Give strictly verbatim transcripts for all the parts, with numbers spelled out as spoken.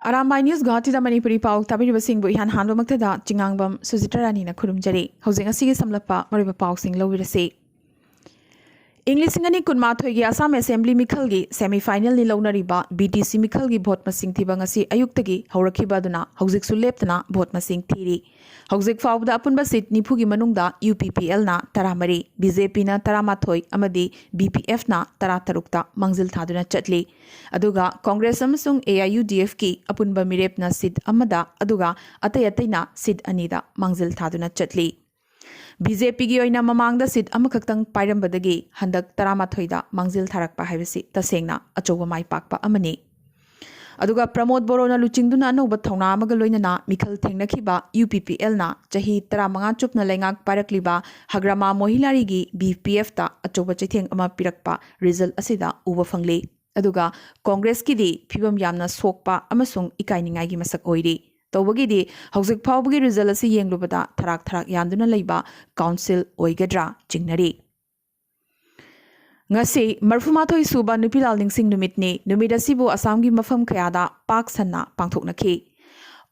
Arambai news ꯒꯨꯋꯥꯍꯥꯇꯤꯗ Manipuri ꯄꯥꯎ ꯇꯥꯕꯤꯔꯤꯕꯁꯤꯡꯕꯨ ꯏꯍꯥꯟ ꯍꯥꯟꯕꯃꯛꯇꯗ ꯆꯤꯉꯥꯡꯕꯝ ꯁꯨꯖꯤꯇꯥ ꯔꯥꯅꯤꯅ ꯈꯨꯔꯨꯝꯖꯔꯤ꯫ ꯍꯧꯖꯤꯛ ꯉꯁꯤꯒꯤ ꯁꯝꯂꯞꯄ ꯃꯔꯨꯑꯣꯏꯕ ꯄꯥꯎꯁꯤꯡ ꯂꯧꯕꯤꯔꯁꯤ꯫ ꯏꯪ ꯂꯤꯁꯤꯡ ꯑꯅꯤ ꯀꯨꯟꯃꯥꯊꯣꯏꯒꯤ ꯑꯁꯥꯝ ꯑꯦꯁꯦꯝꯕ꯭ꯂꯤ ꯃꯤꯈꯜꯒꯤ semi final ꯅꯤ ꯂꯧꯅꯔꯤꯕ BTC ꯃꯤꯈꯜꯒꯤ ꯚꯣꯠ ꯃꯁꯤꯡ ꯊꯤꯕ ꯉꯁꯤ ꯑꯌꯨꯛꯇꯒꯤ ꯍꯧꯔꯛꯈꯤꯕ ꯑꯗꯨꯅ ꯍꯧꯖꯤꯛꯁꯨ ꯂꯦꯞꯇꯅ ꯚꯣꯠ ꯃꯁꯤꯡ ꯊꯤꯔꯤ꯫ ꯍꯧꯖꯤꯛ ꯐꯥꯎꯕꯗ ꯑꯄꯨꯟꯕ ꯁꯤꯠ ꯅꯤꯐꯨꯒꯤ ꯃꯅꯨꯡꯗ UPPL ꯅ ꯇꯔꯥꯃꯔꯤ, BJP ꯅ ꯇꯔꯥꯃꯥꯊꯣꯏ ꯑꯃꯗꯤ BPF ꯅ ꯇꯔꯥꯇꯔꯨꯛꯇ ꯃꯥꯡꯖꯤꯜ ꯊꯥꯗꯨꯅ ꯆꯠꯂꯤ꯫ ꯑꯗꯨꯒ ꯀꯣꯡꯒ꯭ꯔꯦꯁ ꯑꯃꯁꯨꯡ AIUDF ꯀꯤ ꯑꯄꯨꯟꯕ ꯃꯤꯔꯦꯞꯅ ꯁꯤꯠ ꯑꯃꯗ, ꯑꯗꯨꯒ ꯑꯇꯩ ꯑꯇꯩꯅ ꯁꯤꯠ ꯑꯅꯤꯗ ꯃꯥꯡꯖꯤꯜ ꯊꯥꯗꯨꯅ ꯆꯠꯂꯤ꯫ BJP ꯒꯤ ꯑꯣꯏꯅ ꯃꯃꯥꯡꯗ ꯁꯤꯠ ꯑꯃꯈꯛꯇꯪ ꯄꯥꯏꯔꯝꯕꯗꯒꯤ ꯍꯟꯗꯛ ꯇꯔꯥꯃꯥꯊꯣꯏꯗ ꯃꯥꯡꯖꯤꯜ ꯊꯥꯔꯛꯄ ꯍꯥꯏꯕꯁꯤ ꯇꯁꯦꯡꯅ ꯑꯆꯧꯕ ꯃꯥꯏ ꯄꯥꯛꯄ ꯑꯃꯅꯤ꯫ ꯑꯗꯨꯒ ꯄ꯭ꯔꯃꯣꯗ ꯕꯣꯔꯣꯅ ꯂꯨꯆꯤꯡꯗꯨꯅ ꯑꯅꯧꯕ ꯊꯧꯅꯥ ꯑꯃꯒ ꯂꯣꯏꯅꯅ ꯃꯤꯈꯜ ꯊꯦꯡꯅꯈꯤꯕ UPPL ꯅ ꯆꯍꯤ ꯇꯔꯥꯃꯉꯥ ꯆꯨꯞꯅ ꯂꯩꯉꯥꯛ ꯄꯥꯏꯔꯛꯂꯤꯕ ꯍꯒ꯭ꯔꯥꯃꯥ ꯃꯣꯍꯤꯂꯥꯔꯤꯒꯤ BPF ꯇ ꯑꯆꯧꯕ ꯆꯩꯊꯦꯡ ꯑꯃ ꯄꯤꯔꯛꯄ result ꯑꯁꯤꯗ ꯎꯕ ꯐꯪꯂꯤ꯫ ꯑꯗꯨꯒ ꯀꯣꯡꯒ꯭ꯔꯦꯁꯀꯤꯗꯤ ꯐꯤꯕꯝ ꯌꯥꯝꯅ ꯁꯣꯛꯄ ꯑꯃꯁꯨꯡ ꯏꯀꯥꯏꯅꯤꯡꯉꯥꯏꯒꯤ ꯃꯁꯛ ꯑꯣꯏꯔꯤ꯫ ꯇꯧꯕꯒꯤꯗꯤ ꯍꯧꯖꯤꯛ ꯐꯥꯎꯕꯒꯤ result ꯑꯁꯤ ꯌꯦꯡꯂꯨꯕꯗ ꯊꯔꯥꯛ ꯊꯔꯥꯛ ꯌꯥꯟꯗꯨꯅ ꯂꯩꯕ council ꯑꯣꯏꯒꯗ꯭ꯔꯥ ꯆꯤꯡꯅꯔꯤ꯫ ꯉꯁꯤ ꯃꯔꯐꯨꯃꯥꯊꯣꯏ ꯁꯨꯕ ꯅꯨꯄꯤ ꯂꯥꯜ ꯅꯤꯡꯁꯤꯡ ꯅꯨꯃꯤꯠꯅꯤ꯫ ꯅꯨꯃꯤꯠ ꯑꯁꯤꯕꯨ ꯑꯁꯥꯝꯒꯤ ꯃꯐꯝ ꯀꯌꯥꯗ ꯄꯥꯛ ꯁꯟꯅ ꯄꯥꯡꯊꯣꯛꯅꯈꯤ꯫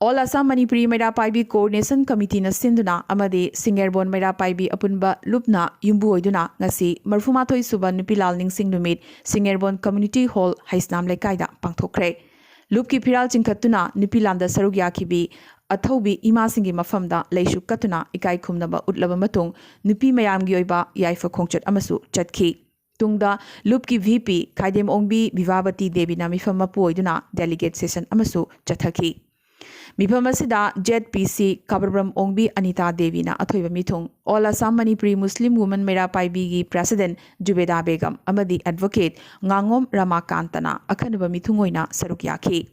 All Assam Manipuri ꯃꯩꯔꯥ ꯄꯥꯏꯕꯤ Coordination Committee ꯅ ꯁꯤꯟꯗꯨꯅ ꯑꯃꯗꯤ ꯁꯤꯡꯉꯦꯔꯕꯣꯟ ꯃꯩꯔꯥ ꯄꯥꯏꯕꯤ ꯑꯄꯨꯟꯕ ꯂꯨꯞꯅ ꯌꯨꯝꯕꯨ ꯑꯣꯏꯗꯨꯅ ꯉꯁꯤ ꯃꯔꯐꯨꯃꯥꯊꯣꯏ ꯁꯨꯕ ꯅꯨꯄꯤ ꯂꯥꯜ ꯅꯤꯡꯁꯤꯡ ꯅꯨꯃꯤꯠ ꯁꯤꯡꯉꯦꯔꯕꯣꯟ Community Hall ꯍꯩꯁꯅꯥꯝ ꯂꯩꯀꯥꯏꯗ ꯄꯥꯡꯊꯣꯛꯈ꯭ꯔꯦ꯫ ꯂꯨꯞꯀꯤ ꯐꯤꯔꯥꯜ ꯆꯤꯡꯈꯠꯇꯨꯅ ꯅꯨꯄꯤ ꯂꯥꯟꯗ ꯁꯔꯨꯛ ꯌꯥꯈꯤꯕꯤ ꯑꯊꯧꯕꯤ ꯏꯃꯥꯁꯤꯡꯒꯤ ꯃꯐꯝꯗ ꯂꯩꯁꯨ ꯀꯠꯇꯨꯅ ꯏꯀꯥꯏ ꯈꯨꯝꯅꯕ ꯎꯠꯂꯕ ꯃꯇꯨꯡ ꯅꯨꯄꯤ ꯃꯌꯥꯝꯒꯤ ꯑꯣꯏꯕ ꯌꯥꯏꯐ ꯈꯣꯡꯆꯠ ꯑꯃꯁꯨ ꯆꯠꯈꯤ꯫ ꯇꯨꯡꯗ ꯂꯨꯞꯀꯤ VP ꯈꯥꯏꯗꯦꯝ ꯑꯣꯡꯕꯤ ꯕꯤꯚꯥꯕꯇꯤ ꯗꯦꯕꯤꯅ ꯃꯤꯐꯝ ꯃꯄꯨ ꯑꯣꯏꯗꯨꯅ delegate session ꯑꯃꯁꯨ ꯆꯠꯊꯈꯤ꯫ ꯃꯤꯐꯝ ꯑꯁꯤꯗ ZPC ꯀꯥꯕ꯭ꯔꯕ꯭ꯔꯝ ꯑꯣꯡꯕꯤ ꯑꯅꯤꯇꯥ ꯗꯦꯕꯤꯅ ꯑꯊꯣꯏꯕ ꯃꯤꯊꯨꯡ, All Assam Manipuri Muslim Women ꯃꯩꯔꯥ ꯄꯥꯏꯕꯤꯒꯤ President ꯖꯨꯕꯦꯗꯥ Begum ꯑꯃꯗꯤ Advocate ꯉꯥꯉꯣꯝ ꯔꯃꯥꯀꯥꯟꯇꯅ ꯑꯈꯟꯅꯕ ꯃꯤꯊꯨꯡ ꯑꯣꯏꯅ ꯁꯔꯨꯛ ꯌꯥꯈꯤ꯫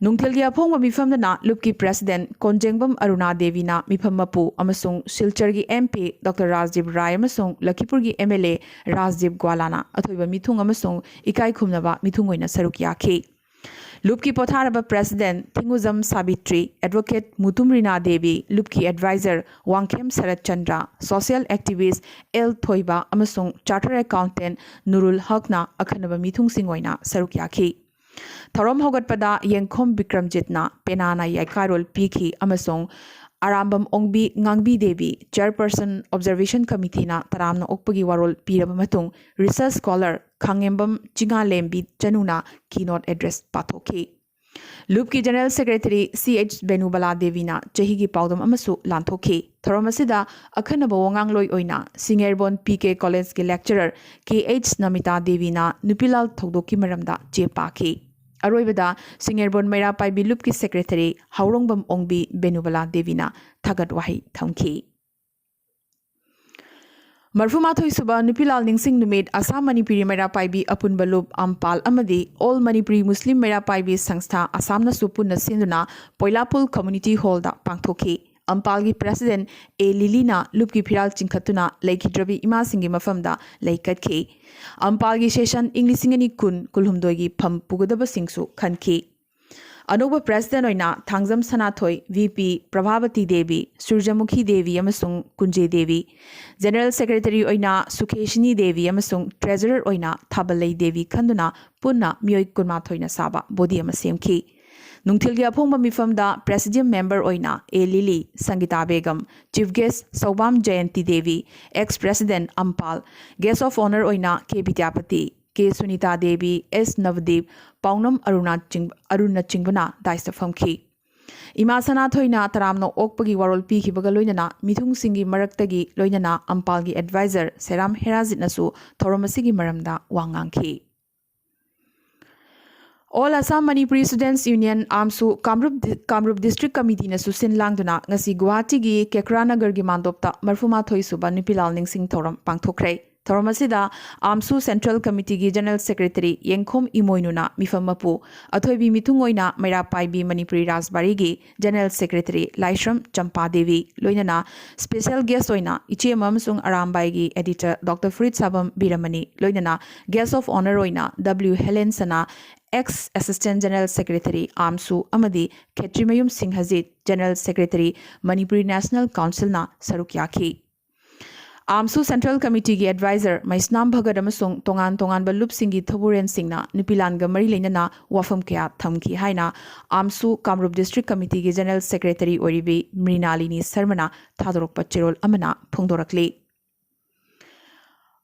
ꯅꯨꯡꯊꯤꯜꯒꯤ ꯑꯐꯣꯡꯕ ꯃꯤꯐꯝꯗꯅ ꯂꯨꯞꯀꯤ President ꯀꯣꯟꯖꯦꯡꯕꯝ ꯑꯔꯨꯅꯥ ꯗꯦꯕꯤꯅ ꯃꯤꯐꯝ ꯃꯄꯨ ꯑꯃꯁꯨꯡ ꯁꯤꯜꯆꯔꯒꯤ MP Doctor ꯔꯥꯖꯗꯤꯞ ꯔꯥꯏ ꯑꯃꯁꯨꯡ ꯂꯈꯤꯄꯨꯔꯒꯤ MLA ꯔꯥꯖꯗꯤꯞ ꯒ꯭ꯋꯥꯂꯥꯅ ꯑꯊꯣꯏꯕ ꯃꯤꯊꯨꯡ ꯑꯃꯁꯨꯡ ꯏꯀꯥꯏ ꯈꯨꯝꯅꯕ ꯃꯤꯊꯨꯡ ꯑꯣꯏꯅ ꯁꯔꯨꯛ ꯌꯥꯈꯤ꯫ ꯂꯨꯞꯀꯤ ꯄꯣꯊꯥꯔꯕ President ꯊꯤꯡꯉꯨꯖꯝ ꯁꯥꯕꯤꯇ꯭ꯔꯤ, Advocate ꯃꯨꯇꯨꯝ ꯔꯤꯅꯥ ꯗꯦꯕꯤ, ꯂꯨꯞꯀꯤ Advisor Wangkhem Sarat Chandra, Social Activist L Thoiba ꯑꯃꯁꯨꯡ Chartered Accountant ꯅꯨꯔꯨꯜ ꯍꯛꯅ ꯑꯈꯟꯅꯕ ꯃꯤꯊꯨꯡꯁꯤꯡ ꯑꯣꯏꯅ ꯁꯔꯨꯛ ꯌꯥꯈꯤ꯫ ꯊꯧꯔꯝ ꯍꯧꯒꯠꯄꯗ ꯌꯦꯡꯈꯣꯝ ꯕꯤꯀ꯭ꯔꯝꯖꯤꯠꯅ ꯄꯦꯅꯥꯅ ꯌꯥꯏꯀꯥꯏꯔꯣꯜ ꯄꯤꯈꯤ ꯑꯃꯁꯨꯡ ꯑꯔꯥꯝꯕꯝ ꯑꯣꯡꯕꯤ ꯉꯥꯡꯕꯤ ꯗꯦꯕꯤ, Chairperson Observation Committeeꯅ ꯇꯔꯥꯝꯅ ꯑꯣꯛꯄꯒꯤ ꯋꯥꯔꯣꯜ ꯄꯤꯔꯕ ꯃꯇꯨꯡ, Research Scholar ꯈꯥꯡꯉꯦꯝꯕꯝ ꯆꯤꯉꯥꯂꯦꯝꯕꯤ ꯆꯅꯨꯅ keynote address ꯄꯥꯊꯣꯛꯈꯤ꯫ ꯂꯨꯞꯀꯤ General Secretary ꯁꯤ ꯑꯩꯆ ꯕꯦꯅꯨꯕꯂꯥ ꯗꯦꯕꯤꯅ ꯆꯍꯤꯒꯤ ꯄꯥꯎꯗꯝ ꯑꯃꯁꯨ ꯂꯥꯟꯊꯣꯛꯈꯤ꯫ ꯊꯧꯔꯝ ꯑꯁꯤꯗ ꯑꯈꯟꯅꯕ ꯋꯥꯉꯥꯡꯂꯣꯏ ꯑꯣꯏꯅ ꯁꯤꯡꯉꯩꯔꯕꯣꯟ ꯄꯤ ꯀꯦ ꯀꯣꯂꯦꯖꯀꯤ lecturer ꯀꯦ ꯑꯩꯆ ꯅꯃꯤꯇꯥ ꯗꯦꯕꯤꯅ ꯅꯨꯄꯤꯂꯥꯜ ꯊꯧꯗꯣꯛꯀꯤ ꯃꯔꯝꯗ ꯆꯦ ꯄꯥꯈꯤ꯫ ꯑꯔꯣꯏꯕꯗ ꯁꯤꯡꯉꯩꯔꯕꯣꯟ ꯃꯩꯔꯥ ꯄꯥꯏꯕꯤ ꯂꯨꯞꯀꯤ Secretary ꯍꯥꯎꯔꯣꯡꯕꯝ ꯑꯣꯡꯕꯤ ꯕꯦꯅꯨꯕꯂꯥ ꯗꯦꯕꯤꯅ ꯊꯥꯒꯠ ꯋꯥꯍꯩ ꯊꯝꯈꯤ꯫ ꯃꯔꯐꯨꯃꯥꯊꯣꯏ ꯁꯨꯕ ꯅꯨꯄꯤꯂꯥꯜ ꯅꯤꯡꯁꯤꯡ ꯅꯨꯃꯤꯠ ꯑꯁꯥꯝ ꯃꯅꯤꯄꯨꯔꯤ ꯃꯩꯔꯥ ꯄꯥꯏꯕꯤ ꯑꯄꯨꯟꯕ ꯂꯨꯞ ꯑꯝꯄꯥꯜ ꯑꯃꯗꯤ All Manipuri Muslim ꯃꯩꯔꯥ ꯄꯥꯏꯕꯤ ꯁꯪꯁꯊꯥ ꯑꯁꯥꯝꯅꯁꯨ ꯄꯨꯟꯅ ꯁꯤꯟꯗꯨꯅ ꯄꯣꯏꯂꯥꯄꯨꯜ Community Hallꯗ ꯄꯥꯡꯊꯣꯛꯈꯤ꯫ ꯑꯝꯄꯥꯜꯒꯤ President ꯑꯦ ꯂꯤꯂꯤꯅ ꯂꯨꯞꯀꯤ ꯐꯤꯔꯥꯜ ꯆꯤꯡꯈꯠꯇꯨꯅ ꯂꯩꯈꯤꯗ꯭ꯔꯕꯤ ꯏꯃꯥꯁꯤꯡꯒꯤ ꯃꯐꯝꯗ ꯂꯩ ꯀꯠꯈꯤ꯫ ꯑꯝꯄꯥꯜꯒꯤ session ꯏꯪ ꯂꯤꯁꯤꯡ ꯑꯅꯤ ꯀꯨꯟ ꯀꯨꯟꯍꯨꯝꯗꯣꯏꯒꯤ ꯐꯝ ꯄꯨꯒꯗꯕꯁꯤꯡꯁꯨ ꯈꯟꯈꯤ꯫ ꯑꯅꯧꯕ President ꯑꯣꯏꯅ ꯊꯥꯡꯖꯝ ꯁꯅꯥꯊꯣꯏ, ꯚꯤ ꯄꯤ ꯄ꯭ꯔꯚꯥꯕꯇꯤ ꯗꯦꯕꯤ, ꯁꯨꯔꯖꯃꯨꯈꯤ ꯗꯦꯕꯤ ꯑꯃꯁꯨꯡ ꯀꯨꯟꯖꯦ ꯗꯦꯕꯤ, General Secretary ꯑꯣꯏꯅ ꯁꯨꯈꯦꯁꯤꯅꯤ ꯗꯦꯕꯤ ꯑꯃꯁꯨꯡ Treasurer ꯑꯣꯏꯅ ꯊꯥꯕꯜꯂꯩ ꯗꯦꯕꯤ ꯈꯟꯗꯨꯅ ꯄꯨꯟꯅ ꯃꯤꯑꯣꯏ ꯀꯨꯟꯃꯥꯊꯣꯏꯅ ꯁꯥꯕ body ꯑꯃ ꯁꯦꯝꯈꯤ꯫ ꯅꯨꯡꯊꯤꯜꯒꯤ ꯑꯐꯣꯡꯕ ꯃꯤꯐꯝꯗ Presidium Member ꯑꯣꯏꯅ ꯑꯦ ꯂꯤꯂꯤ, ꯁꯪꯒꯤꯇꯥ Begum, Chief Guest ꯁꯧꯕꯥꯝ Jayanti Devi, Ex President ꯑꯝꯄꯥꯜ, Guest of Honour ꯑꯣꯏꯅ ꯀꯦ ꯕꯤꯗ꯭ꯌꯥꯄꯇꯤ, ꯀꯦ ꯁꯨꯅꯤꯇꯥ ꯗꯦꯕꯤ, ꯑꯦꯁ ꯅꯕꯗꯤꯞ, ꯄꯥꯎꯅꯝ ꯑꯔꯨꯅꯥ ꯆꯤꯡ-, ꯑꯔꯨꯟꯅꯆꯤꯡꯕꯅ dais ꯐꯝꯈꯤ꯫ ꯏꯃꯥ ꯁꯅꯥꯊꯣꯏꯅ ꯇꯔꯥꯝꯅ ꯑꯣꯛꯄꯒꯤ ꯋꯥꯔꯣꯜ ꯄꯤꯈꯤꯕꯒ ꯂꯣꯏꯅꯅ ꯃꯤꯊꯨꯡꯁꯤꯡꯒꯤ ꯃꯔꯛꯇꯒꯤ ꯂꯣꯏꯅꯅ ꯑꯝꯄꯥꯜꯒꯤ advisor ꯁꯦꯔꯥꯝ ꯍꯦꯔꯥꯖꯤꯠꯅꯁꯨ ꯊꯧꯔꯝ ꯑꯁꯤꯒꯤ ꯃꯔꯝꯗ ꯋꯥ ꯉꯥꯡꯈꯤ꯫ All Assam Manipuri Students Union, ꯑꯥꯝꯁꯨ, ꯀꯥꯃꯔꯨꯞ ꯗꯤ-, ꯀꯥꯃꯔꯨꯞ District Committeeꯅꯁꯨ ꯁꯤꯟ ꯂꯥꯡꯗꯨꯅ ꯉꯁꯤ ꯒꯨꯋꯥꯍꯥꯇꯤꯒꯤ ꯀꯦꯀ꯭ꯔꯥꯅꯒꯔꯒꯤ ꯃꯥꯟꯗꯣꯞꯇ ꯃꯔꯐꯨꯃꯥꯊꯣꯏ ꯁꯨꯕ ꯅꯨꯄꯤꯂꯥꯜ ꯅꯤꯡꯁꯤꯡ ꯊꯧꯔꯝ ꯄꯥꯡꯊꯣꯛꯈ꯭ꯔꯦ꯫ ꯊꯧꯔꯝ ꯑꯁꯤꯗ ꯑꯥꯝꯁꯨ Central Committeeꯒꯤ General Secretary ꯌꯦꯡꯈꯣꯝ ꯏꯃꯣꯏꯅꯨꯅ ꯃꯤꯐꯝ ꯃꯄꯨ, ꯑꯊꯣꯏꯕꯤ ꯃꯤꯊꯨꯡ ꯑꯣꯏꯅ ꯃꯩꯔꯥ ꯄꯥꯏꯕꯤ ꯃꯅꯤꯄꯨꯔꯤ ꯔꯥꯖꯕꯥꯔꯤꯒꯤ General Secretary ꯂꯥꯏꯁ꯭ꯔꯝ ꯆꯝꯄꯥ ꯗꯦꯕꯤ, ꯂꯣꯏꯅꯅ special guest ꯑꯣꯏꯅ ꯏꯆꯦꯝ ꯑꯃꯁꯨꯡ ꯑꯔꯥꯝꯕꯥꯏꯒꯤ editor Doctor ꯐꯨꯔꯤꯠꯁꯥꯕꯝ ꯕꯤꯔꯃꯅꯤ, ꯂꯣꯏꯅꯅ Guest of Honour ꯑꯣꯏꯅ ꯗꯕ꯭ꯂꯤꯎ ꯍꯦꯂꯦꯟ ꯁꯅꯥ, Ex Assistant General Secretary ꯑꯥꯝꯁꯨ ꯑꯃꯗꯤ ꯈꯦꯇ꯭ꯔꯤꯃꯌꯨꯝ ꯁꯤꯡꯍꯖꯤꯠ, General Secretary Manipuri National Councilꯅ ꯁꯔꯨꯛ ꯌꯥꯈꯤ꯫ ꯑꯥꯝꯁꯨ ꯁꯦꯟꯇ꯭ꯔꯦꯜ ꯀꯃꯤꯇꯤꯒꯤ ꯑꯦꯗꯚꯥꯏꯖꯔ ꯃꯩꯁꯅꯥꯝ ꯚꯒꯠ ꯑꯃꯁꯨꯡ ꯇꯣꯉꯥꯟ ꯇꯣꯉꯥꯟꯕ ꯂꯨꯞꯁꯤꯡꯒꯤ ꯊꯧꯕꯨꯔꯦꯟꯁꯤꯡꯅ ꯅꯨꯄꯤꯂꯥꯟꯒ ꯃꯔꯤ ꯂꯩꯅꯅ ꯋꯥꯐꯝ ꯀꯌꯥ ꯊꯝꯈꯤ ꯍꯥꯏꯅ ꯑꯥꯝꯁꯨ ꯀꯥꯃꯔꯨꯞ ꯗꯤꯁꯇ꯭ꯔꯤꯛ ꯀꯃꯤꯇꯤꯒꯤ ꯖꯦꯅꯔꯦꯜ ꯁꯦꯀ꯭ꯔꯦꯇꯔꯤ ꯑꯣꯏꯔꯤꯕꯤ ꯃ꯭ꯔꯤꯅꯥꯂꯤꯅꯤ ꯁꯔꯃꯅ ꯊꯥꯗꯣꯔꯛꯄ ꯆꯦꯔꯣꯜ ꯑꯃꯅ ꯐꯣꯡꯗꯣꯔꯛꯂꯤ꯫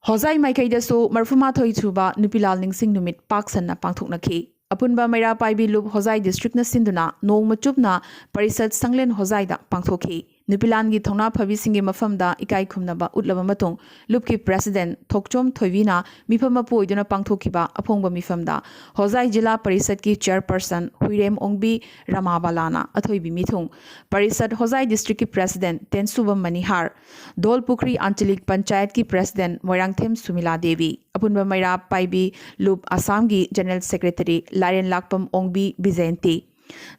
ꯍꯣꯖꯥꯏ ꯃꯥꯏꯀꯩꯗꯁꯨ ꯃꯔꯐꯨꯃꯥꯊꯣꯏ ꯁꯨꯕ ꯅꯨꯄꯤꯂꯥꯜ ꯅꯤꯡꯁꯤꯡ ꯅꯨꯃꯤꯠ ꯄꯥꯛ ꯁꯟꯅ ꯄꯥꯡꯊꯣꯛꯅꯈꯤ꯫ ꯑꯄꯨꯟꯕ ꯃꯩꯔꯥ ꯄꯥꯏꯕꯤ ꯂꯨꯞ ꯍꯣꯖꯥꯏ ꯗꯤꯁꯇ꯭ꯔꯤꯛꯅ ꯁꯤꯟꯗꯨꯅ ꯅꯣꯡꯃ ꯆꯨꯞꯅ ꯄꯔꯤꯁꯠ ꯁꯪꯂꯦꯟ ꯍꯣꯖꯥꯏꯗ ꯄꯥꯡꯊꯣꯛꯈꯤ꯫ ꯅꯨꯄꯤꯂꯥꯟꯒꯤ ꯊꯧꯅꯥ ꯐꯕꯤꯁꯤꯡꯒꯤ ꯃꯐꯝꯗ ꯏꯀꯥꯏ ꯈꯨꯝꯅꯕ ꯎꯠꯂꯕ ꯃꯇꯨꯡ, ꯂꯨꯞꯀꯤ ꯄ꯭ꯔꯦꯁꯤꯗꯦꯟꯠ ꯊꯣꯛꯆꯣꯝ ꯊꯣꯏꯕꯤꯅ ꯃꯤꯐꯝ ꯃꯄꯨ ꯑꯣꯏꯗꯨꯅ ꯄꯥꯡꯊꯣꯛꯈꯤꯕ ꯑꯐꯣꯡꯕ ꯃꯤꯐꯝꯗ ꯍꯣꯖꯥꯏ ꯖꯤꯂꯥ ꯄꯔꯤꯁꯠꯀꯤ ꯆꯤꯌꯔꯄꯔꯁꯟ ꯍꯨꯏꯔꯦꯝ ꯑꯣꯡꯕꯤ ꯔꯃꯥꯕꯥꯂꯥꯅ ꯑꯊꯣꯏꯕꯤ ꯃꯤꯊꯨꯡ, ꯄꯔꯤꯁꯠ ꯍꯣꯖꯥꯏ ꯗꯤꯁꯇ꯭ꯔꯤꯛꯀꯤ ꯄ꯭ꯔꯦꯁꯤꯗꯦꯟꯠ ꯇꯦꯟꯁꯨꯕꯝ ꯃꯅꯤꯍꯥꯔ, ꯙꯣꯜꯄꯨꯈ꯭ꯔꯤ ꯑꯥꯟꯆꯂꯤꯛ ꯄꯟꯆꯥꯌꯠꯀꯤ ꯄ꯭ꯔꯦꯁꯤꯗꯦꯟꯠ ꯃꯣꯏꯔꯥꯡꯊꯦꯝ ꯁꯨꯃꯤꯂꯥ ꯗꯦꯕꯤ, ꯑꯄꯨꯟꯕ ꯃꯩꯔꯥ ꯄꯥꯏꯕꯤ ꯂꯨꯞ ꯑꯁꯥꯝꯒꯤ ꯖꯦꯅꯔꯦꯜ ꯁꯦꯀ꯭ꯔꯦꯇꯔꯤ ꯂꯥꯏꯔꯦꯟ ꯂꯥꯛꯄꯝ ꯑꯣꯡꯕꯤ ꯕꯤꯖꯌꯟꯇꯤ,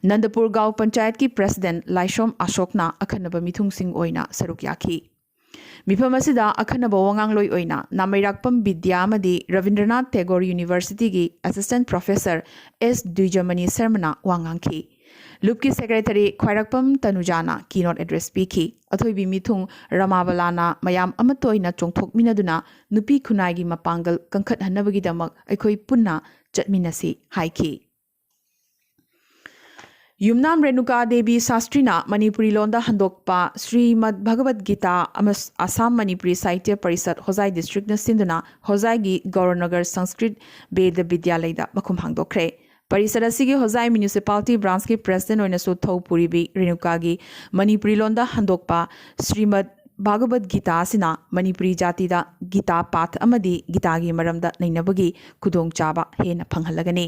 ꯅꯟꯗꯄꯨꯔ ꯒꯥꯎ ꯄꯟꯆꯥꯌꯠꯀꯤ ꯄ꯭ꯔꯦꯁꯤꯗꯦꯟꯠ ꯂꯥꯏꯁ꯭ꯔꯣꯝ ꯑꯁꯣꯛꯅ ꯑꯈꯟꯅꯕ ꯃꯤꯊꯨꯡꯁꯤꯡ ꯑꯣꯏꯅ ꯁꯔꯨꯛ ꯌꯥꯈꯤ꯫ ꯃꯤꯐꯝ ꯑꯁꯤꯗ ꯑꯈꯟꯅꯕ ꯋꯥꯉꯥꯡꯂꯣꯏ ꯑꯣꯏꯅ ꯅꯥꯃꯩꯔꯥꯛꯄꯝ ꯕꯤꯗ꯭ꯌꯥ ꯑꯃꯗꯤ ꯔꯕꯤꯟꯗ꯭ꯔꯅꯥꯊ ꯇꯦꯒꯣꯔ ꯌꯨꯅꯤꯚꯔꯁꯤꯇꯤꯒꯤ ꯑꯦꯁꯤꯁꯇꯦꯟꯠ ꯄ꯭ꯔꯣꯐꯦꯁꯔ ꯑꯦꯁ ꯗ꯭ꯋꯤꯖꯃꯅꯤ ꯁꯔꯃꯅ ꯋꯥ ꯉꯥꯡꯈꯤ꯫ ꯂꯨꯞꯀꯤ ꯁꯦꯀ꯭ꯔꯦꯇꯔꯤ ꯈ꯭ꯋꯥꯏꯔꯥꯛꯄꯝ ꯇꯅꯨꯖꯥꯅ ꯀꯤꯅꯣꯠ ꯑꯦꯗ꯭ꯔꯦꯁ ꯄꯤꯈꯤ꯫ ꯑꯊꯣꯏꯕꯤ ꯃꯤꯊꯨꯡ ꯔꯃꯥꯕꯂꯥꯅ ꯃꯌꯥꯝ ꯑꯃꯠꯇ ꯑꯣꯏꯅ ꯆꯣꯡꯊꯣꯛꯃꯤꯟꯅꯗꯨꯅ ꯅꯨꯄꯤ ꯈꯨꯟꯅꯥꯏꯒꯤ ꯃꯄꯥꯡꯒꯜ ꯀꯟꯈꯠꯍꯟꯅꯕꯒꯤꯗꯃꯛ ꯑꯩꯈꯣꯏ ꯄꯨꯟꯅ ꯆꯠꯃꯤꯟꯅꯁꯤ ꯍꯥꯏꯈꯤ꯫ ꯌꯨꯝꯅꯥꯝ ꯔꯦꯅꯨꯀꯥ ꯗꯦꯕꯤ ꯁꯥꯁꯇ꯭ꯔꯤꯅ ꯃꯅꯤꯄꯨꯔꯤ ꯂꯣꯟꯗ ꯍꯟꯗꯣꯛꯄ ꯁ꯭ꯔꯤꯃꯗ ꯚꯒꯕꯗ ꯒꯤꯇꯥ ꯑꯃꯁ-, ꯑꯁꯥꯝ ꯃꯅꯤꯄꯨꯔꯤ ꯁꯥꯍꯤꯇ꯭ꯌ ꯄꯔꯤꯁꯠ ꯍꯣꯖꯥꯏ ꯗꯤꯁꯇ꯭ꯔꯤꯛꯅ ꯁꯤꯟꯗꯨꯅ ꯍꯣꯖꯥꯏꯒꯤ ꯒꯧꯔꯅꯒꯔ ꯁꯪꯁꯀ꯭ꯔꯤꯠ ꯕꯦꯗ ꯕꯤꯗ꯭ꯌꯥꯂꯌꯗ ꯃꯈꯨꯝ ꯍꯥꯡꯗꯣꯛꯈ꯭ꯔꯦ꯫ ꯄꯔꯤꯁꯠ ꯑꯁꯤꯒꯤ ꯍꯣꯖꯥꯏ ꯃ꯭ꯌꯨꯅꯤꯁꯤꯄꯥꯂꯤꯇꯤ ꯕ꯭ꯔꯥꯟꯁꯀꯤ ꯄ꯭ꯔꯦꯁꯤꯗꯦꯟꯠ ꯑꯣꯏꯅꯁꯨ ꯊꯧ ꯄꯨꯔꯤꯕꯤ ꯔꯦꯅꯨꯀꯥꯒꯤ ꯃꯅꯤꯄꯨꯔꯤ ꯂꯣꯟꯗ ꯍꯟꯗꯣꯛꯄ ꯁ꯭ꯔꯤꯃꯗ ꯚꯒꯕꯗ ꯒꯤꯇꯥ ꯑꯁꯤꯅ ꯃꯅꯤꯄꯨꯔꯤ ꯖꯥꯇꯤꯗ ꯒꯤꯇꯥ ꯄꯥꯊ ꯑꯃꯗꯤ ꯒꯤꯇꯥꯒꯤ ꯃꯔꯝꯗ ꯅꯩꯅꯕꯒꯤ ꯈꯨꯗꯣꯡꯆꯥꯕ ꯍꯦꯟꯅ ꯐꯪꯍꯜꯂꯒꯅꯤ꯫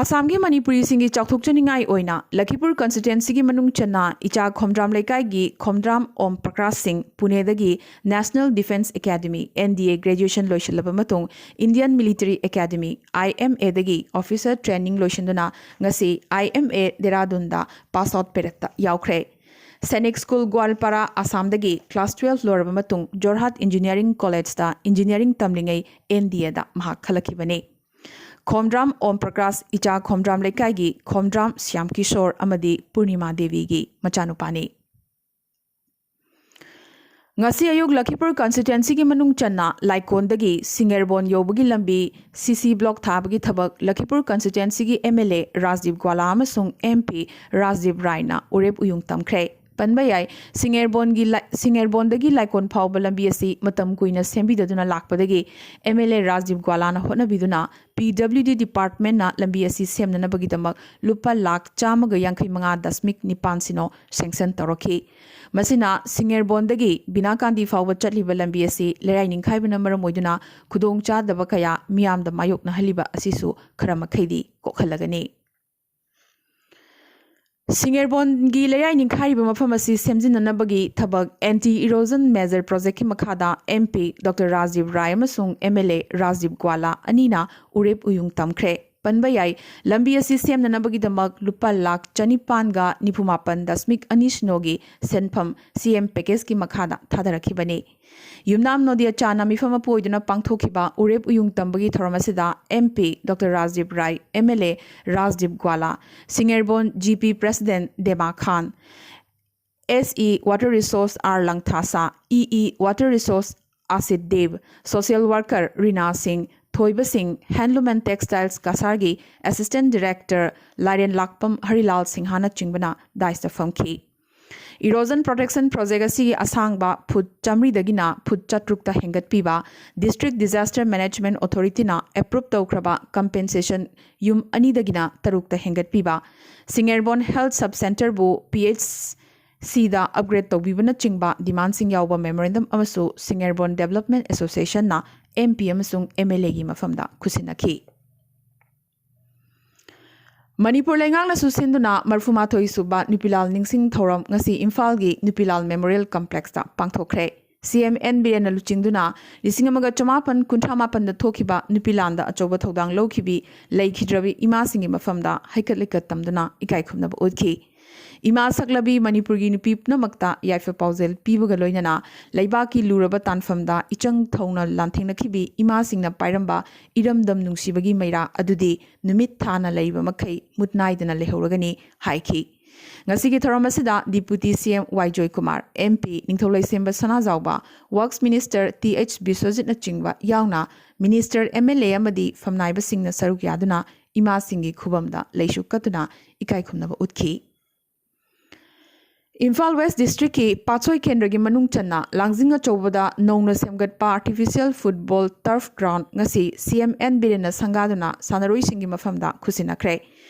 ꯑꯁꯥꯝꯒꯤ ꯃꯅꯤꯄꯨꯔꯤꯁꯤꯡꯒꯤ ꯆꯥꯎꯊꯣꯛꯆꯅꯤꯡꯉꯥꯏ ꯑꯣꯏꯅ ꯂꯈꯤꯄꯨꯔ ꯀꯟꯁꯇꯤꯇ꯭ꯋꯦꯟꯁꯤꯒꯤ ꯃꯅꯨꯡ ꯆꯟꯅ ꯏꯆꯥ ꯈꯣꯝꯗ꯭ꯔꯥꯝ ꯂꯩꯀꯥꯏꯒꯤ ꯈꯣꯝꯗ꯭ꯔꯥꯝ ꯑꯣꯝ ꯄ꯭ꯔꯀꯥꯁ ꯁꯤꯡ ꯄꯨꯅꯦꯗꯒꯤ national defence academy, N D A, graduation ꯂꯣꯏꯁꯤꯜꯂꯕ ꯃꯇꯨꯡ Indian military academy, I M ꯑꯦꯗꯒꯤ ꯑꯣꯐꯤꯁꯔ ꯇ꯭ꯔꯦꯅꯤꯡ ꯂꯣꯏꯁꯤꯟꯗꯨꯅ ꯉꯁꯤ ꯑꯥꯏ ꯑꯦꯝ ꯑꯦ ꯗꯦꯔꯥꯗꯨꯟꯗ ꯄꯥꯁ ꯑꯥꯎꯠ ꯄꯦꯔꯦꯗꯇ ꯌꯥꯎꯈ꯭ꯔꯦ꯫ ꯁꯩꯅꯤꯛ ꯁ꯭ꯀꯨꯜ ꯒ꯭ꯋꯥꯜꯄꯥꯔꯥ ꯑꯁꯥꯝꯗꯒꯤ ꯀ꯭ꯂꯥꯁ ꯇꯨꯋꯦꯜꯐ ꯂꯣꯏꯔꯕ ꯃꯇꯨꯡ ꯖꯣꯔꯍꯥꯠ ꯏꯟꯖꯤꯅꯤꯌꯥꯔꯤꯡ ꯀꯣꯂꯦꯖꯇ ꯏꯟꯖꯤꯅꯤꯌꯥꯔꯤꯡ ꯇꯝꯂꯤꯉꯩ ꯑꯦꯟ ꯗꯤ ꯑꯦꯗ ꯃꯍꯥꯛ ꯈꯜꯂꯛꯈꯤꯕꯅꯤ꯫ ꯈꯣꯝꯗ꯭ꯔꯥꯝ ꯑꯣꯝ ꯄ꯭ꯔꯀꯥꯁ ꯏꯆꯥ ꯈꯣꯝꯗ꯭ꯔꯥꯝ ꯂꯩꯀꯥꯏꯒꯤ ꯈꯣꯝꯗ꯭ꯔꯥꯝ ꯁ꯭ꯌꯥꯝ ꯀꯤꯁꯣꯔ ꯑꯃꯗꯤ ꯄꯨꯔꯅꯤꯃꯥ ꯗꯦꯕꯤꯒꯤ ꯃꯆꯥꯅꯨꯄꯥꯅꯤ꯫ ꯉꯁꯤ ꯑꯌꯨꯛ ꯂꯈꯤꯄꯨꯔ ꯀꯟꯁꯇꯤꯇ꯭ꯋꯦꯟꯁꯤꯒꯤ ꯃꯅꯨꯡ ꯆꯟꯅ ꯂꯥꯏꯀꯣꯟꯗꯒꯤ ꯁꯤꯡꯒꯦꯔꯕꯣꯟ ꯌꯧꯕꯒꯤ ꯂꯝꯕꯤ ꯁꯤꯁꯤ ꯕ꯭ꯂꯣꯛ ꯊꯥꯕꯒꯤ ꯊꯕꯛ ꯂꯈꯤꯄꯨꯔ ꯀꯟꯁꯇꯤꯇ꯭ꯋꯦꯟꯁꯤꯒꯤ ꯑꯦꯝ ꯑꯦꯜ ꯑꯦ ꯔꯥꯖꯗꯤꯞ ꯒ꯭ꯋꯥꯂꯥ ꯑꯃꯁꯨꯡ ꯑꯦꯝ ꯄꯤ ꯔꯥꯖꯗꯤꯞ ꯔꯥꯏꯅ ꯎꯔꯦꯞ ꯎꯌꯨꯡ ꯇꯝꯈ꯭ꯔꯦ꯫ ꯄꯟꯕ ꯌꯥꯏ, ꯁꯤꯡꯒꯦꯔꯕꯣꯟꯒꯤ ꯂꯥꯏ-, ꯁꯤꯡꯒꯦꯔꯕꯣꯟꯗꯒꯤ ꯂꯥꯏꯀꯣꯟ ꯐꯥꯎꯕ ꯂꯝꯕꯤ ꯑꯁꯤ ꯃꯇꯝ ꯀꯨꯏꯅ ꯁꯦꯝꯕꯤꯗꯗꯨꯅ ꯂꯥꯛꯄꯗꯒꯤ ꯑꯦꯝ ꯑꯦꯜ ꯑꯦ ꯔꯥꯖꯗꯤꯞ ꯒ꯭ꯋꯥꯂꯥꯅ ꯍꯣꯠꯅꯕꯤꯗꯨꯅ ꯄꯤ ꯗꯕ꯭ꯂꯤꯎ ꯗꯤ ꯗꯤꯄꯥꯔꯠꯃꯦꯟꯅ ꯂꯝꯕꯤ ꯑꯁꯤ ꯁꯦꯝꯅꯅꯕꯒꯤꯗꯃꯛ ꯂꯨꯄꯥ ꯂꯥꯈ ꯆꯥꯝꯃꯒ ꯌꯥꯡꯈꯩ ꯃꯉꯥ ꯗꯁꯃꯤꯛ ꯅꯤꯄꯥꯟ ꯁꯤꯅꯣ ꯁꯦꯡꯁꯟ ꯇꯧꯔꯛꯈꯤ꯫ ꯃꯁꯤꯅ ꯁꯤꯡꯒꯦꯔꯕꯣꯟꯗꯒꯤ ꯕꯤꯅꯥꯀꯥꯟꯗꯤ ꯐꯥꯎꯕ ꯆꯠꯂꯤꯕ ꯂꯝꯕꯤ ꯑꯁꯤ ꯂꯩꯔꯥꯏ ꯅꯤꯡꯈꯥꯏꯕꯅ ꯃꯔꯝ ꯑꯣꯏꯗꯨꯅ ꯈꯨꯗꯣꯡꯆꯥꯗꯕ ꯀꯌꯥ ꯃꯤꯌꯥꯝꯗ ꯃꯥꯌꯣꯛꯅꯍꯜꯂꯤꯕ ꯑꯁꯤꯁꯨ ꯈꯔ ꯃꯈꯩꯗꯤ ꯀꯣꯛꯍꯜꯂꯒꯅꯤ꯫ ꯁꯤꯡꯒꯦꯔꯕꯣꯟꯒꯤ ꯂꯩꯔꯥꯏ ꯅꯤꯡꯈꯥꯏꯔꯤꯕ ꯃꯐꯝ ꯑꯁꯤ ꯁꯦꯝꯖꯤꯟꯅꯅꯕꯒꯤ ꯊꯕꯛ ꯑꯦꯟꯇꯤ ꯏꯔꯣꯖꯟ ꯃꯦꯖꯔ ꯄ꯭ꯔꯣꯖꯦꯛꯀꯤ ꯃꯈꯥꯗ ꯑꯦꯝ ꯄꯤ ꯗꯣꯛꯇꯔ ꯔꯥꯖꯗꯤꯞ ꯔꯥꯏ ꯑꯃꯁꯨꯡ ꯑꯦꯝ ꯑꯦꯜ ꯑꯦ ꯔꯥꯖꯗꯤꯞ ꯒ꯭ꯋꯥꯂꯥ ꯑꯅꯤꯅ ꯎꯔꯦꯞ ꯎꯌꯨꯡ ꯇꯝꯈ꯭ꯔꯦ꯫ ꯄꯟꯕ ꯌꯥꯏ, ꯂꯝꯕꯤ ꯑꯁꯤ ꯁꯦꯝꯅꯅꯕꯒꯤꯗꯃꯛ ꯂꯨꯄꯥ ꯂꯥꯈ ꯆꯅꯤꯄꯥꯟꯒ ꯅꯤꯐꯨꯃꯥꯄꯟ ꯗꯁꯃꯤꯛ ꯑꯅꯤ ꯁꯤꯅꯣꯒꯤ ꯁꯦꯟꯐꯝ ꯁꯤ ꯑꯦꯝ ꯄꯦꯀꯦꯖꯀꯤ ꯃꯈꯥꯗ ꯊꯥꯗꯔꯛꯈꯤꯕꯅꯤ꯫ ꯌꯨꯝꯅꯥꯝ ꯅꯣꯗꯤꯌꯥꯆꯥꯅ ꯃꯤꯐꯝ ꯃꯄꯨ ꯑꯣꯏꯗꯨꯅ ꯄꯥꯡꯊꯣꯛꯈꯤꯕ ꯎꯔꯦꯞ ꯎꯌꯨꯡ ꯇꯝꯕꯒꯤ ꯊꯧꯔꯝ ꯑꯁꯤꯗ M P doctor Rajdeep Rai, M L A Rajdeep Goala, Singerbon Z P president Dema Khan, S E water resources R Langthasa, E E water resources Asit Deb, social worker Rina Singh, Thoiba Singh, handloom and textiles ꯀꯁꯥꯔꯒꯤ ꯑꯦꯁꯤꯁꯇꯦꯟꯠ ꯗꯤꯔꯦꯛꯇꯔ ꯂꯥꯏꯔꯦꯟ ꯂꯥꯛꯄꯝ ꯍꯔꯤꯂꯥꯜ ꯁꯤꯡꯍꯥꯅꯆꯤꯡꯕꯅ ꯗꯥꯏꯁꯇ ꯐꯝꯈꯤ꯫ ꯏꯔꯣꯖꯟ ꯄ꯭ꯔꯣꯇꯦꯛꯁꯟ ꯄ꯭ꯔꯣꯖꯦꯛ ꯑꯁꯤꯒꯤ ꯑꯁꯥꯡꯕ ꯐꯨꯠ ꯆꯥꯃꯔꯤꯗꯒꯤꯅ ꯐꯨꯠ ꯆꯥꯇ꯭ꯔꯨꯛꯇ ꯍꯦꯟꯒꯠꯄꯤꯕ, ꯗꯤꯁꯇ꯭ꯔꯤꯛ ꯗꯤꯖꯥꯁꯇꯔ ꯃꯦꯅꯦꯖꯃꯦꯟꯠ ꯑꯣꯊꯣꯔꯤꯇꯤꯅ ꯑꯦꯄ꯭ꯔꯨꯞ ꯇꯧꯈ꯭ꯔꯕ ꯀꯝꯄꯦꯟꯁꯦꯁꯟ ꯌꯨꯝ ꯑꯅꯤꯗꯒꯤꯅ ꯇꯔꯨꯛꯇ ꯍꯦꯟꯒꯠꯄꯤꯕ, ꯁꯤꯡꯒꯦꯔꯕꯣꯟ ꯍꯦꯜꯊ ꯁꯕ ꯁꯦꯟꯇꯔꯕꯨ ꯄꯤ ꯑꯩꯆ ꯁꯤꯗ ꯑꯞꯒ꯭ꯔꯦꯗ ꯇꯧꯕꯤꯕꯅꯆꯤꯡꯕ ꯗꯤꯃꯥꯟꯁꯤꯡ ꯌꯥꯎꯕ ꯃꯦꯃꯣꯔꯦꯟꯗꯝ ꯑꯃꯁꯨ ꯁꯤꯡꯒꯦꯔꯕꯣꯟ ꯗꯦꯕꯂꯞꯃꯦꯟꯠ ꯑꯦꯁꯣꯁꯤꯌꯦꯁꯟꯅ ꯑꯦꯝ ꯄꯤ ꯑꯃꯁꯨꯡ ꯑꯦꯝ ꯑꯦꯜ ꯑꯦꯒꯤ ꯃꯐꯝꯗ ꯈꯨꯠꯁꯤꯟꯅꯈꯤ꯫ ꯃꯅꯤꯄꯨꯔ ꯂꯩꯉꯥꯛꯅꯁꯨ ꯁꯤꯟꯗꯨꯅ ꯃꯔꯐꯨꯃꯥꯊꯣꯏ ꯁꯨꯕ ꯅꯨꯄꯤꯂꯥꯜ ꯅꯤꯡꯁꯤꯡ ꯊꯧꯔꯝ ꯉꯁꯤ ꯏꯝꯐꯥꯜꯒꯤ ꯅꯨꯄꯤꯂꯥꯜ ꯃꯦꯃꯣꯔꯤꯌꯦꯜ ꯀꯝꯄ꯭ꯂꯦꯛꯁꯇ ꯄꯥꯡꯊꯣꯛꯈ꯭ꯔꯦ꯫ ꯁꯤ ꯑꯦꯝ ꯑꯦꯟ ꯕꯤꯔꯦꯟꯅ ꯂꯨꯆꯤꯡꯗꯨꯅ ꯂꯤꯁꯤꯡ ꯑꯃꯒ ꯆꯃꯥꯄꯟ ꯀꯨꯟꯊ꯭ꯔꯥ ꯃꯥꯄꯟꯗ ꯊꯣꯛꯈꯤꯕ ꯅꯨꯄꯤꯂꯥꯟꯗ ꯑꯆꯧꯕ ꯊꯧꯗꯥꯡ ꯂꯧꯈꯤꯕꯤ ꯂꯩꯈꯤꯗ꯭ꯔꯕꯤ ꯏꯃꯥꯁꯤꯡꯒꯤ ꯃꯐꯝꯗ ꯍꯩꯀꯠ ꯂꯩꯀꯠ ꯇꯝꯗꯨꯅ ꯏꯀꯥꯏ ꯈꯨꯝꯅꯕ ꯎꯠꯈꯤ꯫ ꯏꯃꯥ ꯁꯛꯂꯕꯤ ꯃꯅꯤꯄꯨꯔꯒꯤ ꯅꯨꯄꯤ ꯄꯨꯝꯅꯃꯛꯇ ꯌꯥꯏꯐ ꯄꯥꯎꯖꯦꯜ ꯄꯤꯕꯒ ꯂꯣꯏꯅꯅ ꯂꯩꯕꯥꯛꯀꯤ ꯂꯨꯔꯕ ꯇꯥꯟꯐꯝꯗ ꯏꯆꯪ ꯊꯧꯅ ꯂꯥꯟꯊꯦꯡꯅꯈꯤꯕꯤ ꯏꯃꯥꯁꯤꯡꯅ ꯄꯥꯏꯔꯝꯕ ꯏꯔꯝꯗꯝ ꯅꯨꯡꯁꯤꯕꯒꯤ ꯃꯩꯔꯥ ꯑꯗꯨꯗꯤ ꯅꯨꯃꯤꯠ ꯊꯥꯅ ꯂꯩꯔꯤꯕ ꯃꯈꯩ ꯃꯨꯠ ꯅꯥꯏꯗꯅ ꯂꯩꯍꯧꯔꯒꯅꯤ ꯍꯥꯏꯈꯤ꯫ ꯉꯁꯤꯒꯤ ꯊꯧꯔꯝ ꯑꯁꯤꯗ Deputy C M Y Joykumar, M P ꯅꯤꯡꯊꯧ ꯂꯩꯁꯦꯝꯕ ꯁꯅꯥꯖꯥꯎꯕ, Works Minister T H ꯕꯤꯁ꯭ꯋꯖꯤꯠꯅꯆꯤꯡꯕ ꯌꯥꯎꯅ Minister, M L A ꯑꯃꯗꯤ ꯐꯝꯅꯥꯏꯕꯁꯤꯡꯅ ꯁꯔꯨꯛ ꯌꯥꯗꯨꯅ ꯏꯃꯥꯁꯤꯡꯒꯤ ꯈꯨꯕꯝꯗ ꯂꯩꯁꯨ ꯀꯠꯇꯨꯅ ꯏꯀꯥꯏ ꯈꯨꯝꯅꯕ ꯎꯠꯈꯤ꯫ ꯏꯝꯐꯥꯜ West Districtꯀꯤ ꯄꯥꯠꯁꯣꯏ ꯀꯦꯟꯗ꯭ꯔꯒꯤ ꯃꯅꯨꯡ ꯆꯟꯅ ꯂꯥꯡꯖꯤꯡ ꯑꯆꯧꯕꯗ ꯅꯧꯅ ꯁꯦꯝꯒꯠꯄ Artificial Football Turf Ground ꯉꯁꯤ C M N ꯕꯤꯔꯦꯟꯅ ꯁꯪꯒꯥꯗꯨꯅ ꯁꯥꯟꯅꯔꯣꯏꯁꯤꯡꯒꯤ ꯃꯐꯝꯗ ꯈꯨꯠꯁꯤꯟꯅꯈ꯭ꯔꯦ꯫